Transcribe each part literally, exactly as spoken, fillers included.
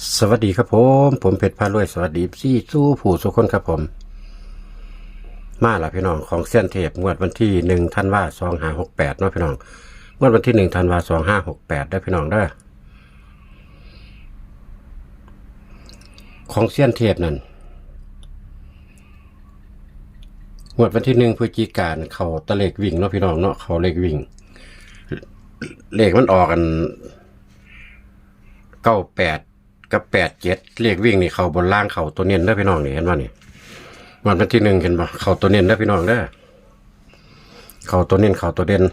สวัสดีครับผม ผมเพชรพารวย สวัสดีเอฟซีสู่ผู้สู่คนครับผม มาละพี่น้อง ของเซียนเทพ งวดวันที่หนึ่งธันวา สองห้าหกแปดเนาะพี่น้อง งวดวันที่หนึ่งธันวา สองห้าหกแปดเด้อพี่น้องเด้อ ของเซียนเทพนั่น งวดวันที่หนึ่งพฤศจิกายน เข้าแตะเลขวิ่งเนาะพี่น้องเนาะ เข้าเลขวิ่ง เลขมันออกอัน เก้าแปด กับแปดเจ็ด เลขวิ่งนี่เข้าบนล่าง เข้าตัวเน้นเด้อพี่น้อง นี่เห็นบ่นี่ งวดวันที่หนึ่งเห็นบ่ เข้าตัวเน้นเด้อพี่น้องเด้อ เข้าตัวเน้น เข้าตัวเด่น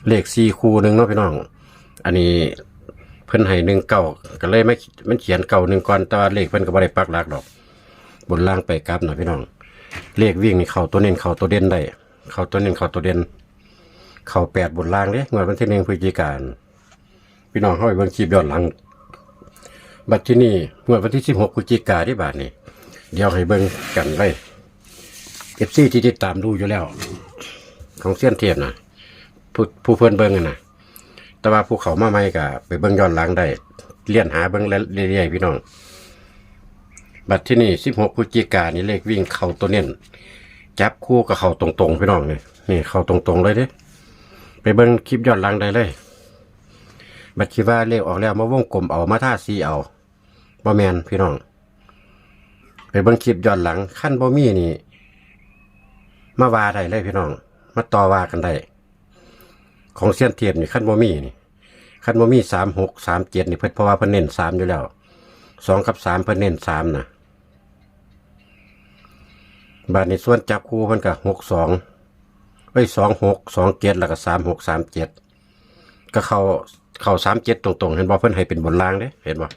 เลขสี่คู่หนึ่งเนาะพี่น้อง อันนี้เพิ่นให้หนึ่งเก้า ก็เลยมา มันเขียนเก้าหนึ่งก่อน แต่ว่าเลขเพิ่นก็บ่ได้ปักหลักดอก บนล่างไปกลับนะพี่น้อง เลขวิ่งนี่เข้าตัวเน้น เข้าตัวเด่นได้ เข้าตัวเน้น เข้าตัวเด่น เข้าแปดบนล่างเด้ งวดวันที่หนึ่งพฤศจิกายน พี่น้องเฮาไปเบิ่งคลิปย้อนหลัง บัดที่นี่ งวดวันที่สิบหกพฤศจิกายนเด้ บาดนี้ เดี๋ยวให้เบิ่งกันเลย เอฟซีที่ติดตามดูอยู่แล้ว ของเซียนเทพนะ ผู้ ผู้เพิ่นเบิ่งอะนะ แต่ว่าผู้เข้ามาใหม่ก็ไปเบิ่งย้อนหลังได้ เลียนหาเบิ่งเรื่อยๆพี่น้อง บัดที่นี่ สิบหกพฤศจิกายนนี่ เลขวิ่งเข้าตัวเน้น จับคู่ก็เข้าตรงๆพี่น้อง นี่ นี่เข้าตรงๆเลยเด้ ไปเบิ่งคลิปย้อนหลังได้เลย บัดคิดว่าเลขออกแล้ว มาวงกลมเอา มาทาสีเอา บ่แม่นพี่น้อง ไปเบิ่งคลิปย้อนหลัง คันบ่มีนี่ มาว่าได้เลยพี่น้อง มาต่อว่ากันได้ ของเซียนเทพนี่ คันบ่มีนี่ คันบ่มี สามหก สามเจ็ด นี่ เพิ่น เพราะว่าเพิ่นเน้นสามอยู่แล้ว สองกับสาม เพิ่นเน้นสามนะ บาดนี้ส่วนจับคู่เพิ่นก็ หกสอง เอ้ย สองหก สองเจ็ด แล้วก็ สามหก สามเจ็ด ก็เข้า เข้า สามเจ็ด ตรงๆ เห็นบ่ เพิ่นให้เป็นบนล่างเด้ เห็นบ่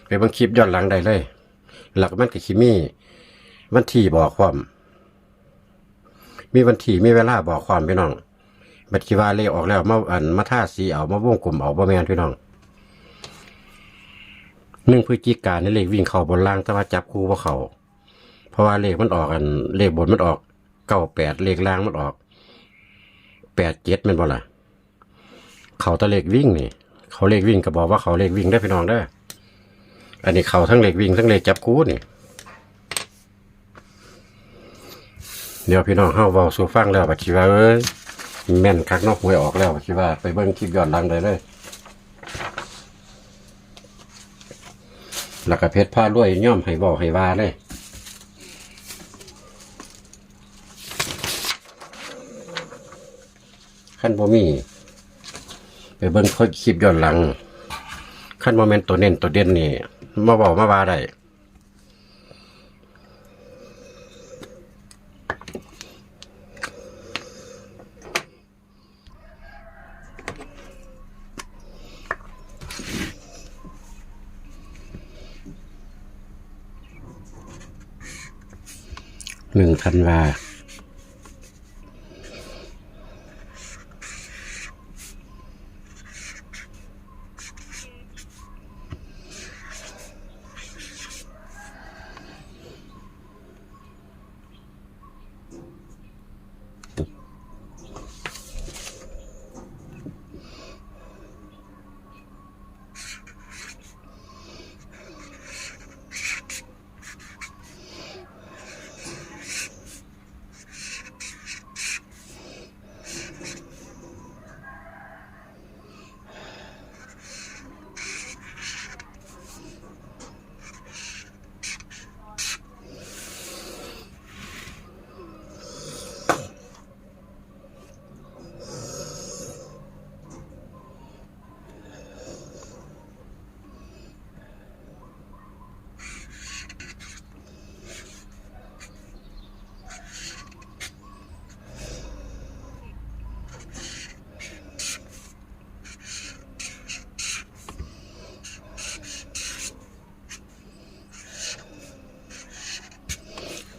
ไปเบิ่งคลิปย้อนหลังได้เลย แล้วก็มันก็สิมีวันที่บอกพร้อม มีวันที่ มีเวลาบอกพร้อมพี่น้อง บัดคิดว่าเลขออกแล้ว มา อัน มาทาสีเอา มาวงกลมเอา บ่แม่นพี่น้อง หนึ่งพฤศจิกายนนี่ เลขวิ่งเข้าบนล่าง แต่ว่าจับคู่บ่เข้า เพราะว่าเลขมันออก อัน เลขบนมันออก เก้าแปด เลขล่างมันออก แปดเจ็ด แม่นบ่ล่ะ เข้าแต่เลขวิ่งนี่ เข้าเลขวิ่งก็บอกว่าเข้าเลขวิ่งเด้อพี่น้องเด้อ อันนี้เข้าทั้งเลขวิ่งทั้งเลขจับคู่นี่ เดี๋ยวพี่น้องเฮาเว้าสู่ฟังแล้วบัดคิดว่า เอ้ย แม่นคักเนาะ หวยออกแล้วบัดคิดว่า ไปเบิ่งคลิปย้อนหลังได้เลย แล้วก็เพชรพารวยยอมให้เว้าให้ว่าเลย คันบ่มี ไปเบิ่งคลิปย้อนหลัง คันบ่แม่นตัวเน้นตัวเด่นนี่ มาเว้ามาว่าได้ หนึ่งธันวา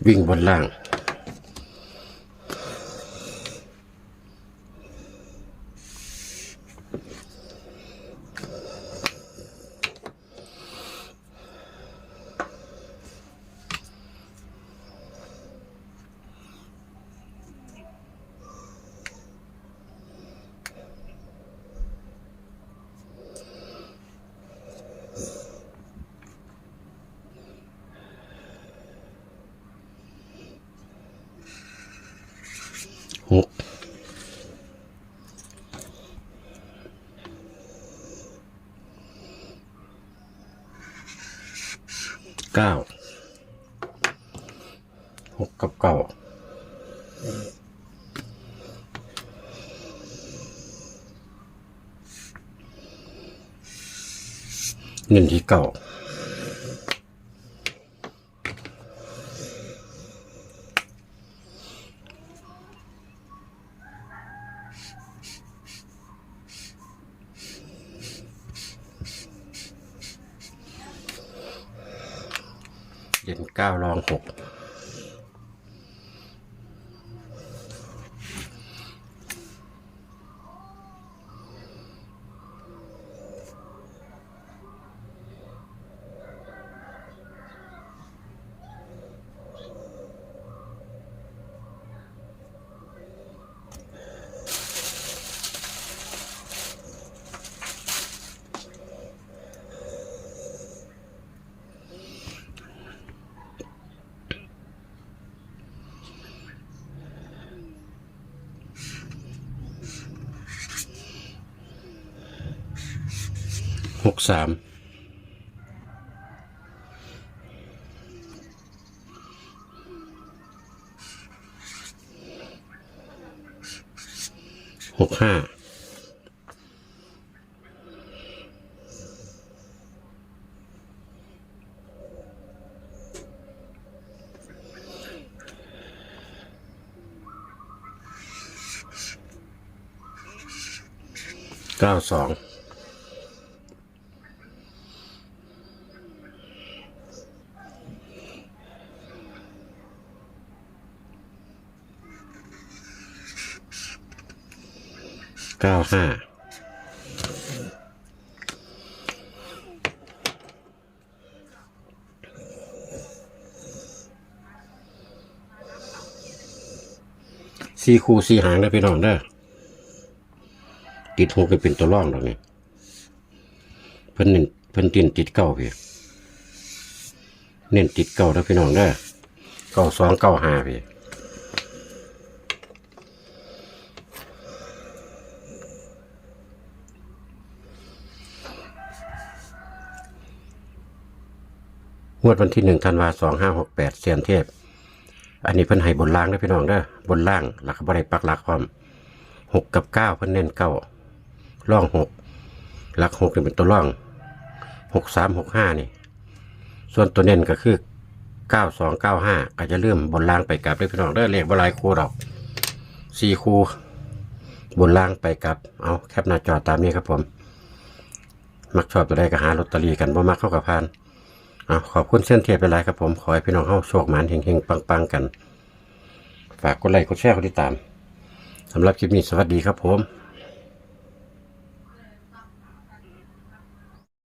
วิ่งบนล่าง ห เก้า หกกับเก้า เน้นที่เก้า เด่นเก้ารองหก หกสาม หกห้า เก้าสอง เก้าห้า สี่คู่สี่หางเด้อพี่น้องเด้อ ติดหกก็เป็นตัวรองดอกนี่ เพิ่นเน้น เพิ่นตินติดเก้าพี่ เน้นติดเก้าเด้อพี่น้องเด้อ เก้าสอง เก้าห้าพี่ งวดวันที่หนึ่งธันวา สองห้าหกแปด เซียนเทพ อันนี้เพิ่นให้บนล่างเด้อพี่น้องเด้อ บนล่าง แล้วก็บ่ได้ปักหลักพร้อม หกกับเก้า เพิ่นเน้นเก้า รองหก หลักหกนี่เป็นตัวรอง หกสาม หกห้า นี่ ส่วนตัวเน้นก็คือ เก้าสอง เก้าห้า ก็อย่าลืมบนล่างไปกลับเด้อพี่น้องเด้อ เลขบ่หลายคู่ดอก สี่คู่ บนล่างไปกลับ เอาแคปหน้าจอตามนี้ครับผม มักชอบตัวใดก็หาลอตเตอรี่กัน บ่มักเข้ากับพาน เอาขอบคุณเซียนเทพหลายๆครับผม ขอให้พี่น้องเฮาโชคหมานเฮงๆปังๆกัน ฝากกดไลค์กดแชร์กดติดตาม สำหรับคลิปนี้สวัสดีครับผม